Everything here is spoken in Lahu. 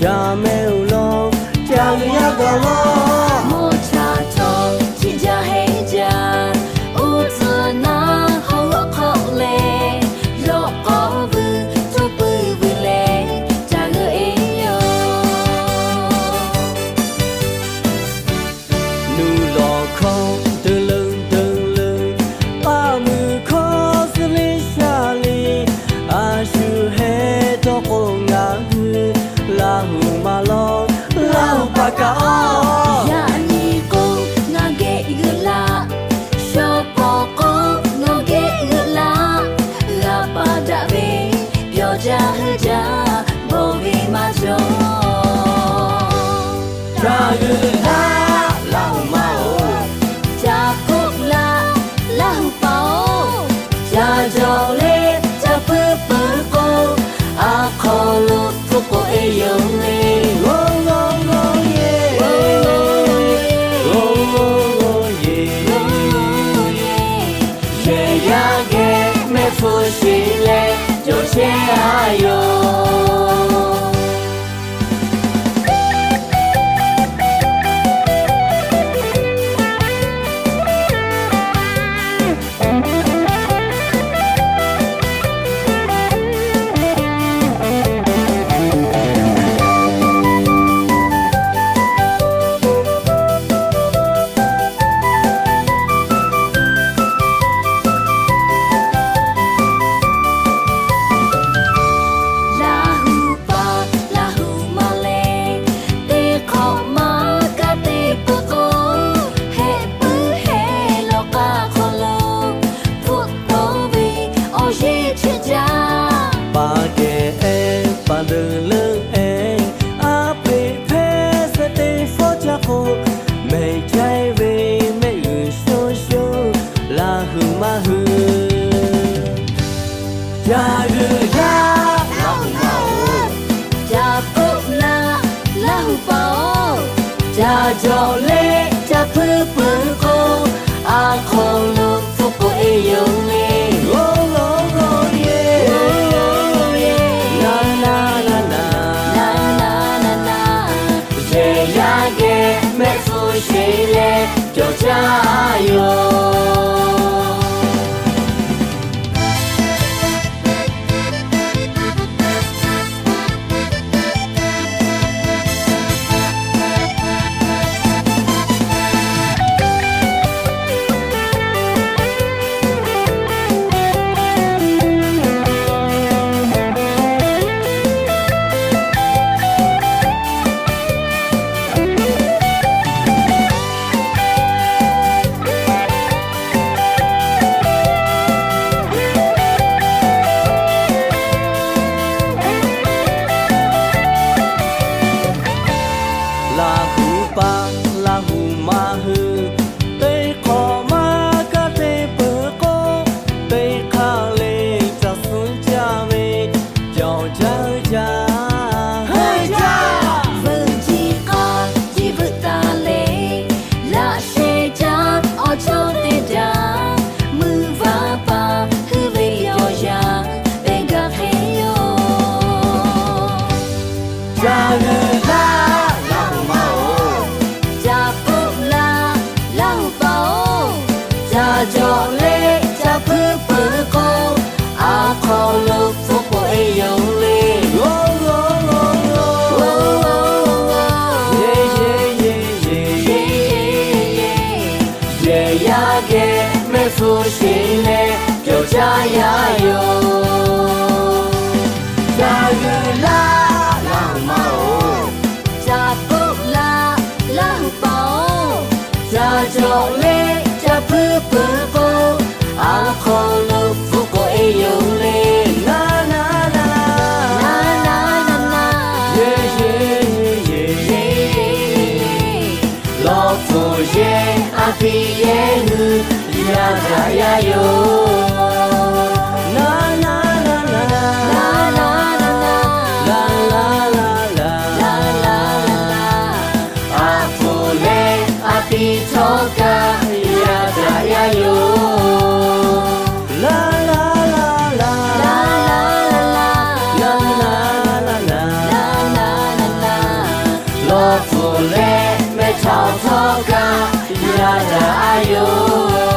Ca mehˆ uˬ lawˬ, ca g'uiˬ yaˇ gaˬ lawˬ. Mawˬ chaˍ htawˇ chi jaˇ heˆ jaˇ, uˉ tcuhˍ naˉ hawˉ g'awˆ hk'awˆ leh, yawˇ k'awꞈ vuiˬ hto puiˉ vuiˬ leh, ca g'euˆ e yoˬ. Nuˇ lawˬ hkawˇ deuˬ leuˬ deuˬ leuˬ, paˆ muiˬ hkawˇ suh le sha le, a shu heh dawˇ k'o ngaˬ hui, Laˇ huˍ maˍ lawˬ, Laˇ huˍ paˍ kaꞈ awˬ. Yaꞈ nyi k'o, ngaˬ geh g'euˆ laˇ, shaw paw k'o, nawˬ geh g'euˆ laˇ, g'a pa daꞈ ve, pyawˬ jaˇ heuˆ jaˇ, bawˬ ve maˇ cawˬ. Ca g'euˆ laˇ, Laˇ huˍ maˍ-oˬ. Ca k'oˆ laˇ, Laˇ huˍ paˍ-oˬ. Ca jawꞈ le, ca puiˉ puiˉ k'o, a hk'aw lo hpu k'oꞈ e yoˬ le. G'awˇ g'awˇ g'awˇ yeˬ, g'awˇ g'awˇ g'awˇ yeˬ, yehˬ yaˇ geh mehˆ hpfuhˇ sheˍ leh, cawˬ chehˇ a yoˬ. Laˇ huˍ paˍ Laˇ huˍ maˍ leh, teˇ hk'awꞈ ma kaꞈ te peuˬ k'o, heh puiˉ heh lawˬ k'aˇ hk'aw lo, hpfuhˆ tawˆ ve awˬ yeˇ chehˇ jaˇ. Paˍ kehˬ ehˉ paˍ deuˬ leuˉ ehˉ, a peꞈ hpehˇ suh teˇ fawˉ jaˇ k'o, mehˬ chaiˇ ve mehˆ g'uiˬ sho sho, Laˇ huˍ maˇ hui. Ca g'euˆ laˇ, Laˇ huˍ maˍ-oˬ. Ca k'oˆ laˇ, Laˇ huˍ paˍ-oˬ. Ca jawꞈ le, ca puiˉ puiˉ k'o, a hk'aw lo hpu k'oꞈ e yoˬ le. G'awˇ g'awˇ g'awˇ yeˬ, na na na na, na na na na, yehˬ yaˇ geh mehˆ hpfuhˇ sheˍ leh, cawˬ jaˇ yoˬ. Laˇ huˍ paˍ Laˇ huˍ maˇ hui, teˇ hk'awꞈ ma kaꞈ te peuˬ k'o, teˇ hk'aˇ le caˬ suhˉ caˇ ve, cawˬ jaˇ jaˇ, heuˆ jaˇ. Veuꞈ jiˬ k'a jiˬ veuꞈ taˍ le, laꞈ sheh caˇ awˬ chawˇ teˇ jaˇ, muiˬ vaˇ paˍ hui ve yawˇ yaˇ teˇ gaˬ hk'e yoˬ. Ca g'euˆ laˇ, Laˇ huˍ maˇ-oˬ. Ca k'oˆ laˇ, Laˇ huˍ paˍ-oˬ. Ca jawꞈ le, ca puiˉ puiˉ k'o, a hk'aw lo hpu k'oꞈ e yoˬ le. G'awˇ g'awˇ g'awˇ g'awˇ, yeˬ yeˬ yeˬ yeˬ, yehˬ yaˇ geh mehˆ hpfuhˇ sheˍ leh, cawˬ jaˇ yaˇ yoˬ. Ca g'euˆ laˇ, Laˇ huˍ maˇ-oˬ. Ca k'oˆ laˇ, Laˇ huˍ paˍ-oˬ. Ca jawꞈ le, ca puiˉ puiˉ k'o, a hk'aw lo hpu k'oꞈ e yoˬ le. Na na na na, na na na na, yeˬ yeˬ yeˬ yeˬ, lawˬ hpfuhˇ yehˬ a piˇ yehˬ hui, yaˇ daꞈ yaˇ yoˬ. Na na na na, na na na na, la la la la, la la la la, a hpu leh a piˇ htawˇ kaꞈ, yaˇ daꞈ yaˇ yoˬ. La la la la, la la la la, la la la la, la la la la, Chaw htawˇ kaꞈ yaˇ daꞈ a yoˬ.